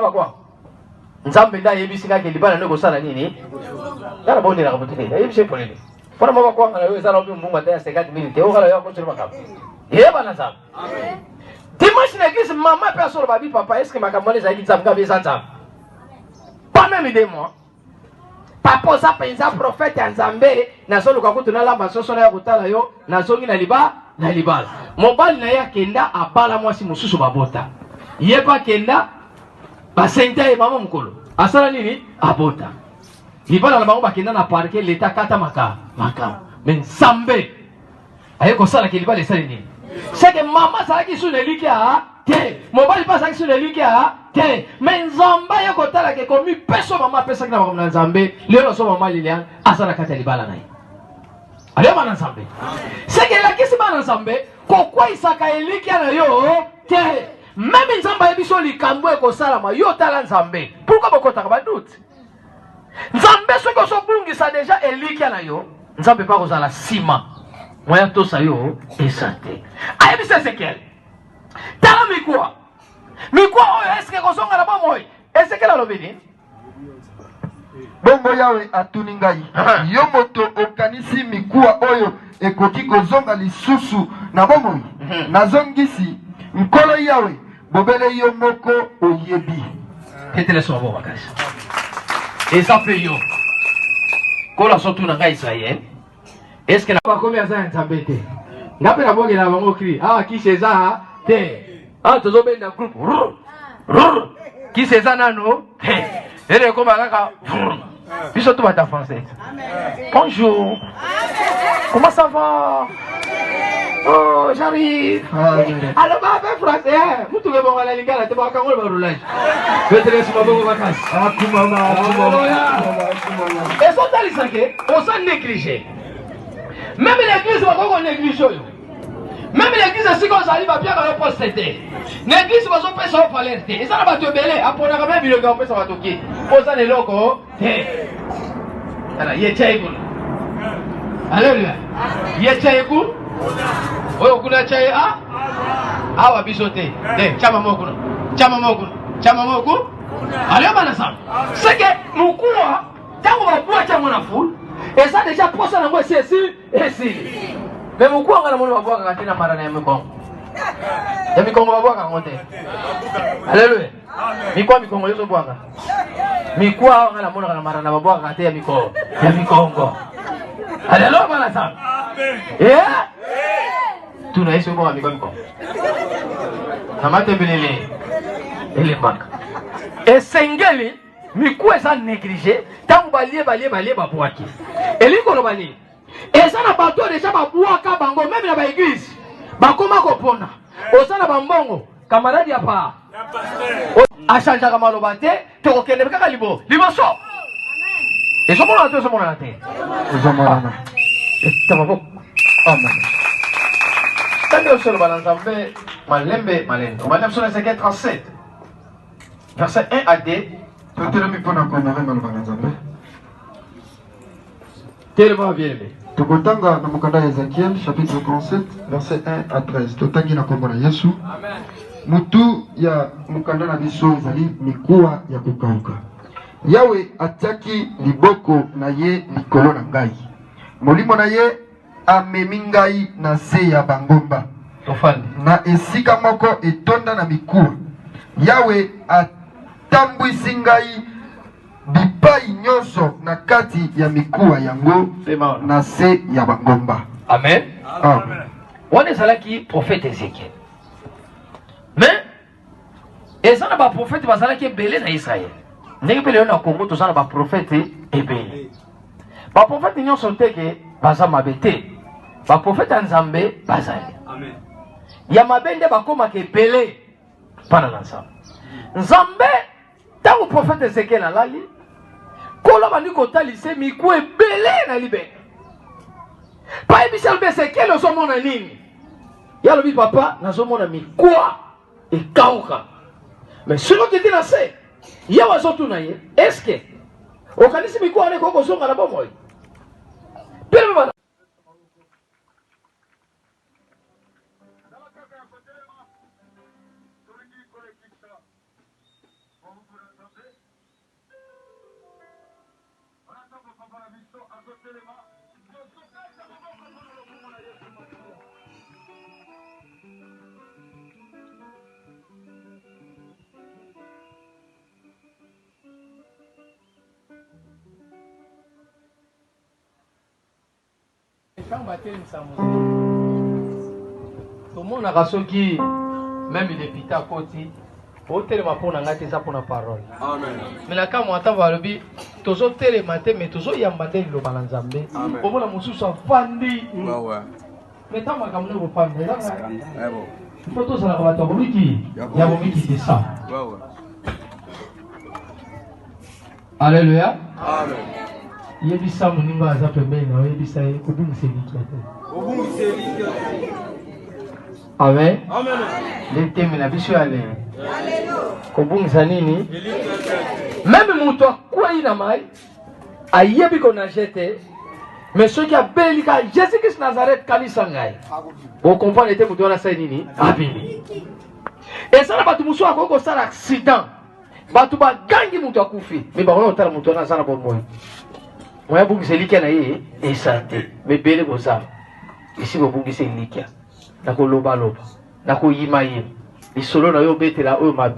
bakwanga? Nzambe nde ayebisi ngai ke libala nde kosala nini? Nga nabondelaka moto te, ayebisi ye polele. Mpona mwa bakwanga na yo eza na mpe mbongo ata ya 50 mille te, okala yo akosela makambo. Yeba na Nzambe. Dimanche na église, mama mpe asoloba bi papa, est-ce que makambo wana ezalaki Nzambe? Ngabi eza Nzambe. Pas même deux mois. Papa oza mpenza prophète ya Nzambe, nazoluka kutu nalamba soso na ya kotala yo, nazongi na liba na libala. Mobali na ye akenda abala mwasi mosusu babota. Ye mpe akenda basenta ye mama mokolo asala nini abota. Libala na bango bakenda na parke, leta akata maka makambo. Me Nzambe aye kosala ke libala esali nini? Seke mama azalaki su na elikya te, mobali mpe azalaki su na elikya te, me Nzambe aye kotala ke komipeso mama apesaki na makambo na Nzambe. Lelo so mama Liliane aza na kati ya libala na ye, ayo bana Nzambe. Seke elakisi bana Nzambe kokweisaka elikya na yo te. Meme Nzambe ayebi so likambo ekosalama, yo tala Nzambe. Pourquoi bokotaka ba doute? Nzambe soki ozobungisa deja elikya na yo, Nzambe mpe akozala nsima moya tosa yo eza te. Ayebisa Ezekiel, tala mikuwa, mikuwa oyo eske ekozonga na bomoi? Ezekiel alobi nini? Bongo Yawe atuni ngai, yo moto okanisi mikuwa oyo ekoki kozonga lisusu na bomoi? Nazongisi, Nkolo Yawe, bobele yo moko oyebi. Tetele so maboko makasi. Eza mpe yo. Nkolo azotuna ngai Israel, eske na bakomi aza ya Nzambe te? Nga mpe nabongela bango kri awa kisi eza te. Awa tozobenda groupe rrr, rrr. Kisi eza nano te. Lelo ekoma kaka vrr. Biso tout bata français. Bonjour. Comment ça va? Oh, j'arrive. Alors, bah, ben français. Mutu be bonga la lingala te ba kango ba roulage. Betere suma bongo makasi. Akumama, akumama. Ezotalisa ke oza négligé. Même l'église bakoki ko négliger oyo. Même l'église esika ozali bapiaka yo poste te. Na église bazopesa yo valeur te. Eza na bato ebele aponaka meme bilongi akopesa bato ki. Oza na eloko te. Tala ye tia ye kuna. Alléluia. Ye tia ye ku. Oyo kuna tia ye a. Awa biso te. Te tia mama kuna. Tia mama kuna. Tia mama ku. Alléluia bana sana. C'est que mukuwa tango babwaki yango na foule eza deja posa nango esi esi esili me mokuwa nga namoni babwakaka te na marana ya mikongo ya mikongo babwaka yango te aleluya mikwa mikongo yo ozobwaka mikwa awa nga namonaka na marana babwakaka te ya mikongo ya mikongo aleluya bana nzambe tuna ye soki obwaka mikwa mikongo na matembelele elembaka esengeli mikuwa eza néglige ntango balie balie balie babwaki elingi koloba nini eza na bato oyo deja babwaka bango meme na baeglize bakoma kopona oza na bambongo kamaradi ya pa achangeaka maloba te tokokende kaka libo liboso ezomonana te ezomonana te ezomonana etamaboko amen ntango osoloba na nzambe malembe malembe obanda biso na Ezekiel 37 verset 1 à 2. Totelemi mpo na kohonore maloba na Nzambe. Telema bien-aimé. Tokotanga na mokanda ya Ezekiel chapitre 37 verset 1 à 13. Totangi na kombo na Yesu. Mutu ya mokanda na biso ezali mikuwa ya kokauka. Yawe atiaki liboko na ye likolo na ngai, molimo na ye amemi ngai na se ya bangomba, na esika moko etonda na mikuwa. Yawe atambwisi ngai bipai nyonso na kati ya mikuwa yango na se ya bangomba. Amen. Amen. Wana ezalaki prophète Ezekiel. Mais eza na baprofete bazalaki ebele na Israël. Ndenge mpe lelo na Congo toza na baprofete ebele. Baprofete nyonso te ke baza mabe te. Baprofete ya Nzambe bazali. Amen. Ya mabe nde bakomaka ebele mpana na Nzambe. Nzambe ntango profete Ezekiel alali, Nkolo abandi kotalisa miku ebele na libenga. Bayebisi alobi Ezekiel ozomona nini? Ye alobi papa nazomona mikwa ekauka. Mais soki okiti na se, Yawe azotuna ye, eske okanisi mikwa wana ekoki kozonga na bomoi? Mpe na biso azotelema. Tozobeta maboko mpo na lokumu na Yesu Masiya. Ntango batelemisa moto, tomonaka soki meme depute akoti, otelema mpo na ngai te, eza mpo na parole. Me na kamwa ntango balobi tozotelema te, me tozoyamba nde liloba na Nzambe. Omona mosusu afandi, me ntango makambo nde kofanda eza ngai mpo tozalaka bato ya komiki ya komikitisa. Aleluya. Yebisa moninga aza pembeni na yo, yebisa ye kobungisa elikya te. Amen. Nde teme na biso ya lelo. Kobungisa nini? Meme moto akwei na mai, ayebi konage te, mais soki abeli ka Jésus Christ Nazareth kanisa ngai. Bokomprendre ete moto wana asali nini? Abimi. Eza na bato mosusu akoki kosala accident Bato bagangi moto akufi, me bakoya kotala moto wana aza na bomoi. Moya abungisa elikya na ye eza te. Me ebele boza esi bobungisa elikya na kolobaloba, na koyimayima lisolo na yo obetela oyo mabe.